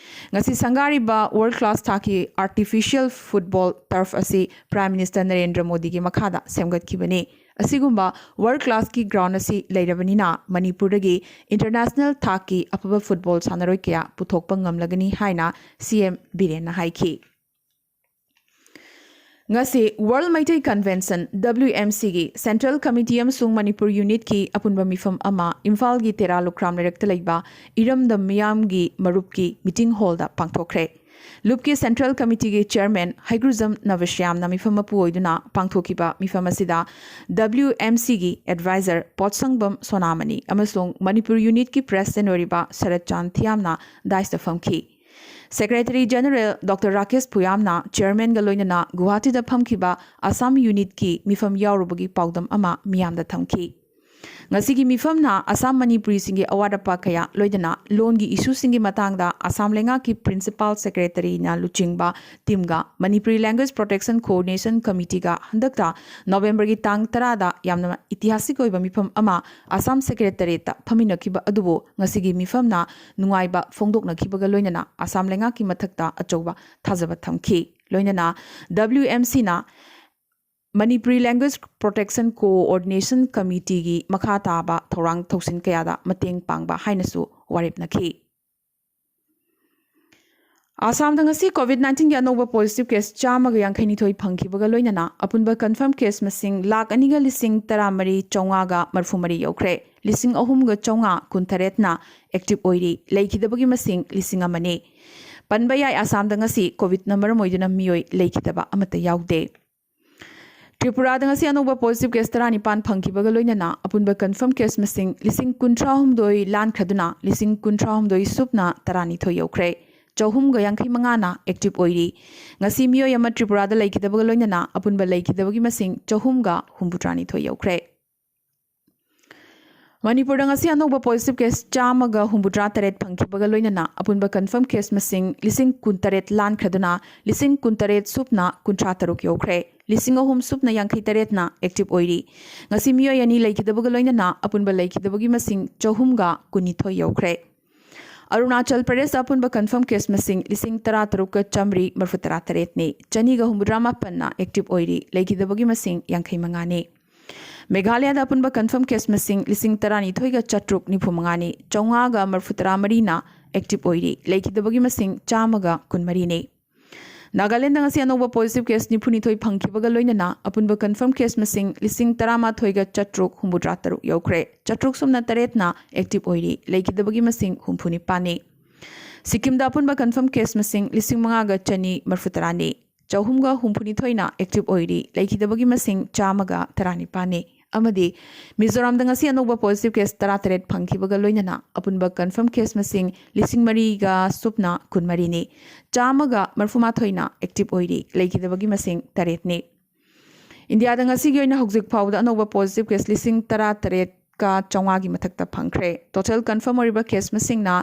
ꯉꯁꯤ ꯁꯪꯒꯥꯔꯤꯕ world class ꯊꯥꯛꯀꯤ Artificial Football Turf ꯑꯁꯤ Prime Minister ꯅꯔꯦꯟꯗ꯭ꯔ ꯃꯣꯗꯤꯒꯤ ꯃꯈꯥꯗ ꯁꯦꯝꯒꯠꯈꯤꯕꯅꯤ꯫ ꯑꯁꯤꯒꯨꯝꯕ world classꯀꯤ ground ꯑꯁꯤ ꯂꯩꯔꯕꯅꯤꯅ ꯃꯅꯤꯄꯨꯔꯗꯒꯤ international ꯊꯥꯛꯀꯤ ꯑꯐꯕ football ꯁꯥꯟꯅꯔꯣꯏ ꯀꯌꯥ ꯄꯨꯊꯣꯛꯄ ꯉꯝꯂꯒꯅꯤ ꯍꯥꯏꯅ C M ꯕꯤꯔꯦꯟꯅ ꯍꯥꯏꯈꯤ꯫ ꯉꯁꯤ World Meitei Convention, W M Cꯒꯤ Central Committee ꯑꯃꯁꯨꯡ ꯃꯅꯤꯄꯨꯔ Unitꯀꯤ ꯑꯄꯨꯟꯕ ꯃꯤꯐꯝ ꯑꯃ ꯏꯝꯐꯥꯜꯒꯤ ꯇꯦꯔꯥ ꯂꯨꯈ꯭ꯔꯥꯝ ꯂꯩꯔꯛꯇ ꯂꯩꯕ ꯏꯔꯝꯗꯝ ꯃꯤꯌꯥꯝꯒꯤ ꯃꯔꯨꯞꯀꯤ meeting hallꯗ ꯄꯥꯡꯊꯣꯛꯈ꯭ꯔꯦ꯫ ꯂꯨꯞꯀꯤ Central Committeeꯒꯤ Chairman ꯍꯩꯒ꯭ꯔꯨꯖꯝ ꯅꯕꯁ꯭ꯌꯥꯝꯅ ꯃꯤꯐꯝ ꯃꯄꯨ ꯑꯣꯏꯗꯨꯅ ꯄꯥꯡꯊꯣꯛꯈꯤꯕ ꯃꯤꯐꯝ ꯑꯁꯤꯗ W M Cꯒꯤ advisor ꯄꯣꯠꯁꯪꯕꯝ ꯁꯣꯅꯥꯃꯅꯤ ꯑꯃꯁꯨꯡ ꯃꯅꯤꯄꯨꯔ Unitꯀꯤ President ꯑꯣꯏꯔꯤꯕ ꯁꯔꯠ ꯆꯥꯟ ꯊꯤꯌꯥꯝꯅ dais ꯐꯝꯈꯤ꯫ Secretary General Doctor Rakesh ꯄꯨꯌꯥꯝꯅ Chairmanꯒ ꯂꯣꯏꯅꯅ ꯒꯨꯋꯥꯍꯥꯇꯤꯗ ꯐꯝꯈꯤꯕ ꯑꯁꯥꯝ Unitꯀꯤ ꯃꯤꯐꯝ ꯌꯥꯎꯔꯨꯕꯒꯤ ꯄꯥꯎꯗꯝ ꯑꯃ ꯃꯤꯌꯥꯝꯗ ꯊꯝꯈꯤ꯫ ꯉꯁꯤꯒꯤ ꯃꯤꯐꯝꯅ ꯑꯁꯥꯝ ꯃꯅꯤꯄꯨꯔꯤꯁꯤꯡꯒꯤ ꯑꯋꯥꯠ ꯑꯄꯥ ꯀꯌꯥ, ꯂꯣꯏꯅꯅ ꯂꯣꯟꯒꯤ issueꯁꯤꯡꯒꯤ ꯃꯇꯥꯡꯗ ꯑꯁꯥꯝ ꯂꯩꯉꯥꯛꯀꯤ Principal Secretaryꯅ ꯂꯨꯆꯤꯡꯕ teamꯒ Manipuri Language Protection Coordination Committeeꯒ ꯍꯟꯗꯛꯇ Novemberꯒꯤ ꯇꯥꯡ ꯇꯔꯥꯗ ꯌꯥꯝꯅ ꯏꯇꯤꯍꯥꯁꯤꯛ ꯑꯣꯏꯕ ꯃꯤꯐꯝ ꯑꯃ ꯑꯁꯥꯝ Secretariatꯇ ꯐꯝꯃꯤꯟꯅꯈꯤꯕ ꯑꯗꯨꯕꯨ ꯉꯁꯤꯒꯤ ꯃꯤꯐꯝꯅ ꯅꯨꯡꯉꯥꯏꯕ ꯐꯣꯡꯗꯣꯛꯅꯈꯤꯕꯒ ꯂꯣꯏꯅꯅ ꯑꯁꯥꯝ ꯂꯩꯉꯥꯛꯀꯤ ꯃꯊꯛꯇ ꯑꯆꯧꯕ ꯊꯥꯖꯕ ꯊꯝꯈꯤ꯫ ꯂꯣꯏꯅꯅ W M Cꯅ Manipuri Language Protection Coordination Committeeꯒꯤ ꯃꯈꯥ ꯇꯥꯕ ꯊꯧꯔꯥꯡ ꯊꯧꯁꯤꯟ ꯀꯌꯥꯗ ꯃꯇꯦꯡ ꯄꯥꯡꯕ ꯍꯥꯏꯅꯁꯨ ꯋꯥꯔꯦꯞꯅꯈꯤ꯫ ꯑꯁꯥꯝꯗ ꯉꯁꯤ COVID nineteenꯒꯤ ꯑꯅꯧꯕ positive case ꯆꯥꯝꯃꯒ ꯌꯥꯡꯈꯩ ꯅꯤꯊꯣꯏ ꯐꯪꯈꯤꯕꯒ ꯂꯣꯏꯅꯅ ꯑꯄꯨꯟꯕ confirm case ꯃꯁꯤꯡ ꯂꯥꯈ ꯑꯅꯤꯒ ꯂꯤꯁꯤꯡ ꯇꯔꯥꯃꯔꯤ ꯆꯥꯝꯃꯉꯥꯒ ꯃꯔꯤꯐꯨ ꯃꯔꯤ ꯌꯧꯈ꯭ꯔꯦ꯫ ꯂꯤꯁꯤꯡ ꯑꯍꯨꯝꯒ ꯆꯥꯝꯃꯉꯥ ꯀꯨꯟꯇꯔꯦꯠꯅ active ꯑꯣꯏꯔꯤ꯫ ꯂꯩꯈꯤꯗꯕꯒꯤ ꯃꯁꯤꯡ ꯂꯤꯁꯤꯡ ꯑꯃꯅꯤ꯫ ꯄꯟꯕ ꯌꯥꯏ, ꯑꯁꯥꯝꯗ ꯉꯁꯤ COVIDꯅ ꯃꯔꯝ ꯑꯣꯏꯗꯨꯅ ꯃꯤꯑꯣꯏ ꯂꯩꯈꯤꯗꯕ ꯑꯃꯠꯇ ꯌꯥꯎꯗꯦ꯫ ꯇ꯭ꯔꯤꯄꯨꯔꯥꯗ ꯉꯁꯤ ꯑꯅꯧꯕ positive case ꯇꯔꯥꯅꯤꯄꯥꯟ ꯐꯪꯈꯤꯕꯒ ꯂꯣꯏꯅꯅ ꯑꯄꯨꯟꯕ confirm case ꯃꯁꯤꯡ ꯂꯤꯁꯤꯡ ꯀꯨꯟꯊ꯭ꯔꯥꯍꯨꯝꯗꯣꯏ ꯂꯥꯟꯈ꯭ꯔꯗꯨꯅ ꯂꯤꯁꯤꯡ ꯀꯨꯟꯊ꯭ꯔꯥꯍꯨꯝꯗꯣꯏ ꯁꯨꯞꯅ ꯇꯔꯥꯅꯤꯊꯣꯏ ꯌꯧꯈ꯭ꯔꯦ꯫ ꯆꯍꯨꯝꯒ ꯌꯥꯡꯈꯩ ꯃꯉꯥꯅ ꯑꯦꯛꯇꯤꯚ ꯑꯣꯏꯔꯤ꯫ ꯉꯁꯤ ꯃꯤꯑꯣꯏ ꯑꯃ ꯇ꯭ꯔꯤꯄꯨꯔꯥꯗ ꯂꯩꯈꯤꯗꯕꯒ ꯂꯣꯏꯅꯅ ꯑꯄꯨꯟꯕ ꯂꯩꯈꯤꯗꯕꯒꯤ ꯃꯁꯤꯡ ꯆꯍꯨꯝꯒ ꯍꯨꯝꯐꯨꯇꯔꯥꯅꯤꯊꯣꯏ ꯌꯧꯈ꯭ꯔꯦ꯫ ꯃꯅꯤꯄꯨꯔꯗ ꯉꯁꯤ ꯑꯅꯧꯕ ꯄꯣꯖꯤꯇꯤꯚ ꯀꯦꯁ ꯆꯥꯝꯃꯒ ꯍꯨꯝꯐꯨꯇꯔꯥ ꯇꯔꯦꯠ ꯐꯪꯈꯤꯕꯒ ꯂꯣꯏꯅꯅ ꯑꯄꯨꯟꯕ ꯀꯟꯐꯔꯝ ꯀꯦꯁ ꯃꯁꯤꯡ ꯂꯤꯁꯤꯡ ꯀꯨꯟꯇꯔꯦꯠ ꯂꯥꯟꯈ꯭ꯔꯗꯨꯅ ꯂꯤꯁꯤꯡ ꯀꯨꯟꯇꯔꯦꯠ ꯁꯨꯞꯅ ꯀꯨꯟꯊ꯭ꯔꯥ ꯇꯔꯨꯛ ꯌꯧꯈ꯭ꯔꯦ꯫ ꯂꯤꯁꯤꯡ ꯑꯍꯨꯝ ꯁꯨꯞꯅ ꯌꯥꯡꯈꯩ ꯇꯔꯦꯠꯅ ꯑꯦꯛꯇꯤꯚ ꯑꯣꯏꯔꯤ꯫ ꯉꯁꯤ ꯃꯤꯑꯣꯏ ꯑꯅꯤ ꯂꯩꯈꯤꯗꯕꯒ ꯂꯣꯏꯅꯅ ꯑꯄꯨꯟꯕ ꯂꯩꯈꯤꯗꯕꯒꯤ ꯃꯁꯤꯡ ꯆꯍꯨꯝꯒ ꯀꯨꯟꯅꯤꯊꯣꯏ ꯌꯧꯈ꯭ꯔꯦ꯫ ꯑꯔꯨꯅꯥꯆꯜ ꯄ꯭ꯔꯗꯦꯁꯇ ꯑꯄꯨꯟꯕ ꯀꯟꯐꯔꯝ ꯀꯦꯁ ꯃꯁꯤꯡ ꯂꯤꯁꯤꯡ ꯇꯔꯥ ꯇꯔꯨꯛꯀ ꯆꯥꯝꯃꯔꯤ ꯃꯔꯤꯐꯨ ꯇꯔꯥ ꯇꯔꯦꯠꯅꯤ꯫ ꯆꯅꯤꯒ ꯍꯨꯝꯐꯨꯇꯔꯥ ꯃꯥꯄꯟꯅ ꯑꯦꯛꯇꯤꯚ ꯑꯣꯏꯔꯤ꯫ ꯂꯩꯈꯤꯗꯕꯒꯤ ꯃꯁꯤꯡ ꯌꯥꯡꯈꯩ ꯃꯉꯥꯅꯤ꯫ ꯃꯦꯘꯥꯂꯌꯥꯗ ꯑꯄꯨꯟꯕ ꯀꯟꯐꯔꯝ ꯀꯦꯁ ꯃꯁꯤꯡ ꯂꯤꯁꯤꯡ ꯇꯔꯥꯅꯤꯊꯣꯏꯒ ꯆꯥꯇ꯭ꯔꯨꯛ ꯅꯤꯐꯨ ꯃꯉꯥꯅꯤ꯫ ꯆꯥꯝꯃꯉꯥꯒ ꯃꯔꯤꯐꯨꯇꯔꯥ ꯃꯔꯤꯅ ꯑꯦꯛꯇꯤꯚ ꯑꯣꯏꯔꯤ꯫ ꯂꯩꯈꯤꯗꯕꯒꯤ ꯃꯁꯤꯡ ꯆꯥꯝꯃꯒ ꯀꯨꯟꯃꯔꯤꯅꯤ꯫ ꯅꯥꯒꯥꯂꯦꯟꯗ ꯉꯁꯤ ꯑꯅꯧꯕ ꯄꯣꯖꯤꯇꯤꯚ ꯀꯦꯁ ꯅꯤꯐꯨꯅꯤꯊꯣꯏ ꯐꯪꯈꯤꯕꯒ ꯂꯣꯏꯅꯅ ꯑꯄꯨꯟꯕ ꯀꯟꯐꯔꯝ ꯀꯦꯁ ꯃꯁꯤꯡ ꯂꯤꯁꯤꯡ ꯇꯔꯥꯃꯥꯊꯣꯏꯒ ꯆꯥꯇ꯭ꯔꯨꯛ ꯍꯨꯝꯐꯨꯇꯔꯥ ꯇꯔꯨꯛ ꯌꯧꯈ꯭ꯔꯦ꯫ ꯆꯥꯇ꯭ꯔꯨꯛ ꯁꯨꯞꯅ ꯇꯔꯦꯠꯅ ꯑꯦꯛꯇꯤꯚ ꯑꯣꯏꯔꯤ꯫ ꯂꯩꯈꯤꯗꯕꯒꯤ ꯃꯁꯤꯡ ꯍꯨꯝꯐꯨ ꯅꯤꯄꯥꯟꯅꯤ꯫ ꯁꯤꯛꯀꯤꯝꯗ ꯑꯄꯨꯟꯕ ꯀꯟꯐꯔꯝ ꯀꯦꯁ ꯃꯁꯤꯡ ꯂꯤꯁꯤꯡ ꯃꯉꯥꯒ ꯆꯅꯤ ꯃꯔꯤꯐꯨꯇꯔꯥꯅꯤ꯫ ꯆꯍꯨꯝꯒ ꯍꯨꯝꯐꯨꯅꯤꯊꯣꯏꯅ ꯑꯦꯛꯇꯤꯚ ꯑꯣꯏꯔꯤ꯫ ꯂꯩꯈꯤꯗꯕꯒꯤ ꯃꯁꯤꯡ ꯆꯥꯝꯃꯒ ꯇꯔꯥꯅꯤꯄꯥꯟꯅꯤ꯫ ꯑꯃꯗꯤ ꯃꯤꯖꯣꯔꯥꯝꯗ ꯉꯁꯤ ꯑꯅꯧꯕ ꯄꯣꯖꯤꯇꯤꯚ ꯀꯦꯁ ꯇꯔꯥꯇꯔꯦꯠ ꯐꯪꯈꯤꯕꯒ ꯂꯣꯏꯅꯅ ꯑꯄꯨꯟꯕ ꯀꯟꯐꯔꯝ ꯀꯦꯁ ꯃꯁꯤꯡ ꯂꯤꯁꯤꯡ ꯃꯔꯤꯒ ꯁꯨꯞꯅ ꯀꯨꯟꯃꯔꯤꯅꯤ꯫ ꯆꯥꯝꯃꯒ ꯃꯔꯤꯐꯨꯃꯥꯊꯣꯏꯅ ꯑꯦꯛꯇꯤꯚ ꯑꯣꯏꯔꯤ꯫ ꯂꯩꯈꯤꯗꯕꯒꯤ ꯃꯁꯤꯡ ꯇꯔꯦꯠꯅꯤ꯫ ꯏꯟꯗꯤꯌꯥꯗ ꯉꯁꯤꯒꯤ ꯑꯣꯏꯅ ꯍꯧꯖꯤꯛ ꯐꯥꯎꯕꯗ ꯑꯅꯧꯕ ꯄꯣꯖꯤꯇꯤꯚ ꯀꯦꯁ ꯂꯤꯁꯤꯡ ꯇꯔꯥꯇꯔꯦꯠꯀ ꯆꯥꯝꯃꯉꯥꯒꯤ ꯃꯊꯛꯇ ꯐꯪꯈ꯭ꯔꯦ꯫ ꯇꯣꯇꯦꯜ ꯀꯟꯐꯔꯝ ꯑꯣꯏꯔꯤꯕ ꯀꯦꯁ ꯃꯁꯤꯡꯅ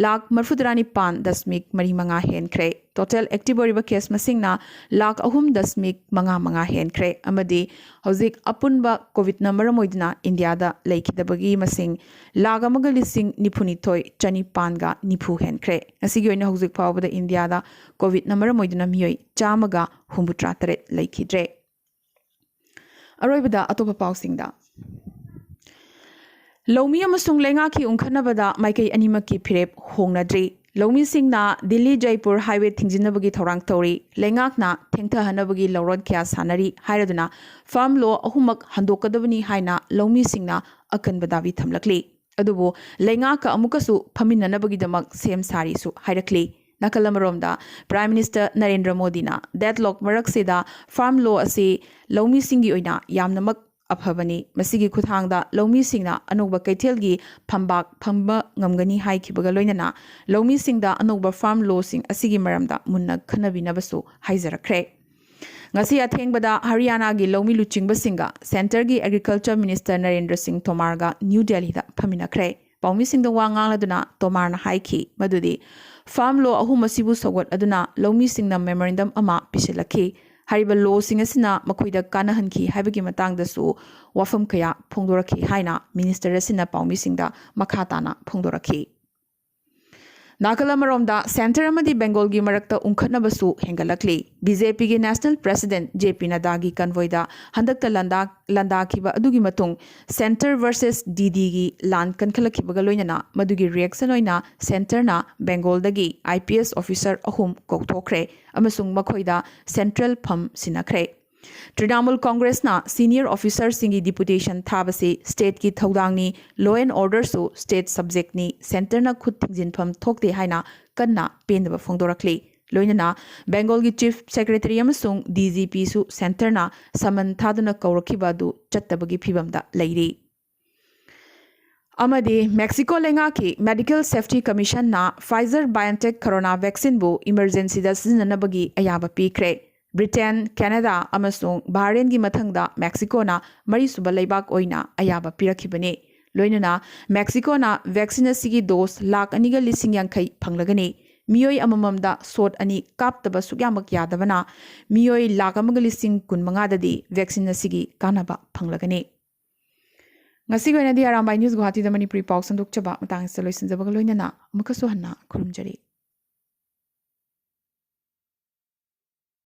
ꯂꯥꯈ ꯃꯔꯤꯐꯨꯇꯔꯥꯅꯤꯄꯥꯟ ꯗꯁꯃꯤꯛ ꯃꯔꯤ ꯃꯉꯥ ꯍꯦꯟꯈ꯭ꯔꯦ꯫ ꯇꯣꯇꯦꯜ ꯑꯦꯛꯇꯤꯚ ꯑꯣꯏꯔꯤꯕ ꯀꯦꯁ ꯃꯁꯤꯡꯅ ꯂꯥꯈ ꯑꯍꯨꯝ ꯗꯁꯃꯤꯛ ꯃꯉꯥ ꯃꯉꯥ ꯍꯦꯟꯈ꯭ꯔꯦ꯫ ꯑꯃꯗꯤ ꯍꯧꯖꯤꯛ ꯑꯄꯨꯟꯕ ꯀꯣꯚꯤꯗꯅ ꯃꯔꯝ ꯑꯣꯏꯗꯨꯅ ꯏꯟꯗꯤꯌꯥꯗ ꯂꯩꯈꯤꯗꯕꯒꯤ ꯃꯁꯤꯡ ꯂꯥꯈ ꯑꯃꯒ ꯂꯤꯁꯤꯡ ꯅꯤꯐꯨꯅꯤꯊꯣꯏ ꯆꯅꯤꯄꯥꯟꯒ ꯅꯤꯐꯨ ꯍꯦꯟꯈ꯭ꯔꯦ꯫ ꯉꯁꯤꯒꯤ ꯑꯣꯏꯅ ꯍꯧꯖꯤꯛ ꯐꯥꯎꯕꯗ ꯏꯟꯗꯤꯌꯥꯗ ꯀꯣꯚꯤꯗꯅ ꯃꯔꯝ ꯑꯣꯏꯗꯨꯅ ꯃꯤꯑꯣꯏ ꯆꯥꯝꯃꯒ ꯍꯨꯝꯐꯨꯇꯔꯥ ꯇꯔꯦꯠ ꯂꯩꯈꯤꯗ꯭ꯔꯦ꯫ ꯑꯔꯣꯏꯕꯗ ꯑꯇꯣꯞꯄ ꯄꯥꯎꯁꯤꯡꯗ꯫ ꯂꯧꯃꯤ ꯑꯃꯁꯨꯡ ꯂꯩꯉꯥꯛꯀꯤ ꯎꯪꯈꯠꯅꯕꯗ ꯃꯥꯏꯀꯩ ꯑꯅꯤꯃꯛꯀꯤ ꯐꯤꯔꯦꯞ ꯍꯣꯡꯅꯗ꯭ꯔꯤ꯫ ꯂꯧꯃꯤꯁꯤꯡꯅ ꯗꯤꯜꯂꯤ ꯖꯩꯄꯨꯔ ꯍꯥꯏꯋꯦ ꯊꯤꯡꯖꯤꯟꯅꯕꯒꯤ ꯊꯧꯔꯥꯡ ꯇꯧꯔꯤ꯫ ꯂꯩꯉꯥꯛꯅ ꯊꯦꯡꯊꯍꯟꯅꯕꯒꯤ ꯂꯧꯔꯣꯟ ꯀꯌꯥ ꯁꯥꯟꯅꯔꯤ ꯍꯥꯏꯔꯗꯨꯅ ꯐꯥꯔꯝ ꯂꯣ ꯑꯍꯨꯝꯃꯛ ꯍꯟꯗꯣꯛꯀꯗꯕꯅꯤ ꯍꯥꯏꯅ ꯂꯧꯃꯤꯁꯤꯡꯅ ꯑꯀꯟꯕ ꯗꯥꯕꯤ ꯊꯝꯂꯛꯂꯤ꯫ ꯑꯗꯨꯕꯨ ꯂꯩꯉꯥꯛꯀ ꯑꯃꯨꯛꯀꯁꯨ ꯐꯝꯃꯤꯟꯅꯅꯕꯒꯤꯗꯃꯛ ꯁꯦꯝ ꯁꯥꯔꯤꯁꯨ ꯍꯥꯏꯔꯛꯂꯤ꯫ ꯅꯥꯀꯜ ꯑꯃꯔꯣꯝꯗ, ꯄ꯭ꯔꯥꯏꯝ ꯃꯤꯅꯤꯁꯇꯔ ꯅꯔꯦꯟꯗ꯭ꯔ ꯃꯣꯗꯤꯅ ꯗꯦꯗꯂꯣꯛ ꯃꯔꯛꯁꯤꯗ ꯐꯥꯔꯝ ꯂꯣ ꯑꯁꯤ ꯂꯧꯃꯤꯁꯤꯡꯒꯤ ꯑꯣꯏꯅ ꯌꯥꯝꯅꯃꯛ ꯑꯐꯕꯅꯤ꯫ ꯃꯁꯤꯒꯤ ꯈꯨꯠꯊꯥꯡꯗ ꯂꯧꯃꯤꯁꯤꯡꯅ ꯑꯅꯧꯕ ꯀꯩꯊꯦꯜꯒꯤ ꯐꯝꯕꯥꯛ ꯐꯝꯕ ꯉꯝꯒꯅꯤ ꯍꯥꯏꯈꯤꯕꯒ ꯂꯣꯏꯅꯅ ꯂꯧꯃꯤꯁꯤꯡꯗ ꯑꯅꯧꯕ farm lawꯁꯤꯡ ꯑꯁꯤꯒꯤ ꯃꯔꯝꯗ ꯃꯨꯟꯅ ꯈꯟꯅꯕꯤꯅꯕꯁꯨ ꯍꯥꯏꯖꯔꯛꯈ꯭ꯔꯦ꯫ ꯉꯁꯤ ꯑꯊꯦꯡꯕꯗ ꯍꯔꯤꯌꯥꯅꯥꯒꯤ ꯂꯧꯃꯤ ꯂꯨꯆꯤꯡꯕꯁꯤꯡꯒ centreꯒꯤ Agriculture Minister ꯅꯔꯦꯟꯗ꯭ꯔ ꯁꯤꯡ ꯇꯣꯃꯥꯔꯒ ꯅ꯭ꯌꯨ ꯗꯦꯜꯂꯤꯗ ꯐꯝꯃꯤꯟꯅꯈ꯭ꯔꯦ꯫ ꯄꯥꯎꯃꯤꯁꯤꯡꯗ ꯋꯥ ꯉꯥꯡꯂꯗꯨꯅ ꯇꯣꯃꯥꯔꯅ ꯍꯥꯏꯈꯤ ꯃꯗꯨꯗꯤ farm law ꯑꯍꯨꯝ ꯑꯁꯤꯕꯨ ꯁꯧꯒꯠꯂꯗꯨꯅ ꯂꯧꯃꯤꯁꯤꯡꯅ memorandum ꯑꯃ ꯄꯤꯁꯤꯜꯂꯛꯈꯤ꯫ ꯍꯥꯏꯔꯤꯕ lawꯁꯤꯡ ꯑꯁꯤꯅ ꯃꯈꯣꯏꯗ ꯀꯥꯟꯅꯍꯟꯈꯤ ꯍꯥꯏꯕꯒꯤ ꯃꯇꯥꯡꯗꯁꯨ ꯋꯥꯐꯝ ꯀꯌꯥ ꯐꯣꯡꯗꯣꯔꯛꯈꯤ ꯍꯥꯏꯅ minister ꯑꯁꯤꯅ ꯄꯥꯎꯃꯤꯁꯤꯡꯗ ꯃꯈꯥ ꯇꯥꯅ ꯐꯣꯡꯗꯣꯔꯛꯈꯤ꯫ ꯅꯥꯀꯜ ꯑꯃꯔꯣꯝꯗ centre ꯑꯃꯗꯤ Bengalꯒꯤ ꯃꯔꯛꯇ ꯎꯪꯈꯠꯅꯕꯁꯨ ꯍꯦꯟꯒꯠꯂꯛꯂꯤ꯫ BJPꯒꯤ national president J P ꯅꯗ꯭ꯗꯥꯒꯤ convoyꯗ ꯍꯟꯗꯛꯇ ꯂꯥꯟꯗꯥ-, ꯂꯥꯟꯗꯥꯈꯤꯕ ꯑꯗꯨꯒꯤ ꯃꯇꯨꯡ centre versus DDꯒꯤ ꯂꯥꯟ ꯀꯟꯈꯠꯂꯛꯈꯤꯕꯒ ꯂꯣꯏꯅꯅ ꯃꯗꯨꯒꯤ reaction ꯑꯣꯏꯅ centreꯅ Bengalꯗꯒꯤ IPS officer ꯑꯍꯨꯝ ꯀꯧꯊꯣꯛꯈ꯭ꯔꯦ ꯑꯃꯁꯨꯡ ꯃꯈꯣꯏꯗ central ꯐꯝ ꯁꯤꯟꯅꯈ꯭ꯔꯦ꯫ Trinamool ꯀꯣꯡꯒ꯭ꯔꯦꯁꯅ senior officerꯁꯤꯡꯒꯤ deputation ꯊꯥꯕꯁꯤ stateꯀꯤ ꯊꯧꯗꯥꯡꯅꯤ, law and orderꯁꯨ state subjectꯅꯤ, centreꯅ ꯈꯨꯠ ꯊꯤꯡꯖꯤꯟꯐꯝ ꯊꯣꯛꯇꯦ ꯍꯥꯏꯅ ꯀꯟꯅ ꯄꯦꯟꯗꯕ ꯐꯣꯡꯗꯣꯔꯛꯂꯤ꯫ ꯂꯣꯏꯅꯅ Bengalꯒꯤ chief secretary ꯑꯃꯁꯨꯡ DGPꯁꯨ centreꯅ summon ꯊꯥꯗꯨꯅ ꯀꯧꯔꯛꯈꯤꯕ ꯑꯗꯨ ꯆꯠꯇꯕꯒꯤ ꯐꯤꯚꯝꯗ ꯂꯩꯔꯤ꯫ ꯑꯃꯗꯤ Mexico ꯂꯩꯉꯥꯛꯀꯤ Medical Safety Commissionꯅ Pfizer BioNTech corona vaccineꯕꯨ emergencyꯗ ꯁꯤꯖꯤꯟꯅꯅꯕꯒꯤ ꯑꯌꯥꯕ ꯄꯤꯈ꯭ꯔꯦ꯫ Britain, Canada ꯑꯃꯁꯨꯡ ꯕꯍꯔꯦꯟꯒꯤ ꯃꯊꯪꯗ Mexicoꯅ ꯃꯔꯤꯁꯨꯕ ꯂꯩꯕꯥꯛ ꯑꯣꯏꯅ ꯑꯌꯥꯕ ꯄꯤꯔꯛꯈꯤꯕꯅꯤ꯫ ꯂꯣꯏꯅꯅ Mexicoꯅ vaccine ꯑꯁꯤꯒꯤ dose ꯂꯥꯈ ꯑꯅꯤꯒ ꯂꯤꯁꯤꯡ ꯌꯥꯡꯈꯩ ꯐꯪꯂꯒꯅꯤ꯫ ꯃꯤꯑꯣꯏ ꯑꯃꯃꯝꯗ shot ꯑꯅꯤ ꯀꯥꯞꯇꯕ ꯁꯨꯛꯌꯥꯃꯛ ꯌꯥꯗꯕꯅ ꯃꯤꯑꯣꯏ ꯂꯥꯈ ꯑꯃꯒ ꯂꯤꯁꯤꯡ ꯀꯨꯟꯃꯉꯥꯗꯗꯤ vaccine ꯑꯁꯤꯒꯤ ꯀꯥꯟꯅꯕ ꯐꯪꯂꯒꯅꯤ꯫ ꯉꯁꯤꯒꯤ ꯑꯣꯏꯅꯗꯤ ꯑꯔꯥꯝꯕꯥꯏ ꯅ꯭ꯌꯨꯁ ꯒꯨꯋꯥꯍꯥꯇꯤꯗ ꯃꯅꯤꯄꯨꯔꯤ ꯄꯥꯎ ꯁꯟꯗꯣꯛꯆꯕ ꯃꯇꯥꯡ ꯑꯁꯤꯗ ꯂꯣꯏꯁꯤꯟꯖꯕꯒ ꯂꯣꯏꯅꯅ ꯑꯃꯨꯛꯀꯁꯨ ꯍꯟꯅ ꯈꯨꯔꯨꯝꯖꯔꯤ꯫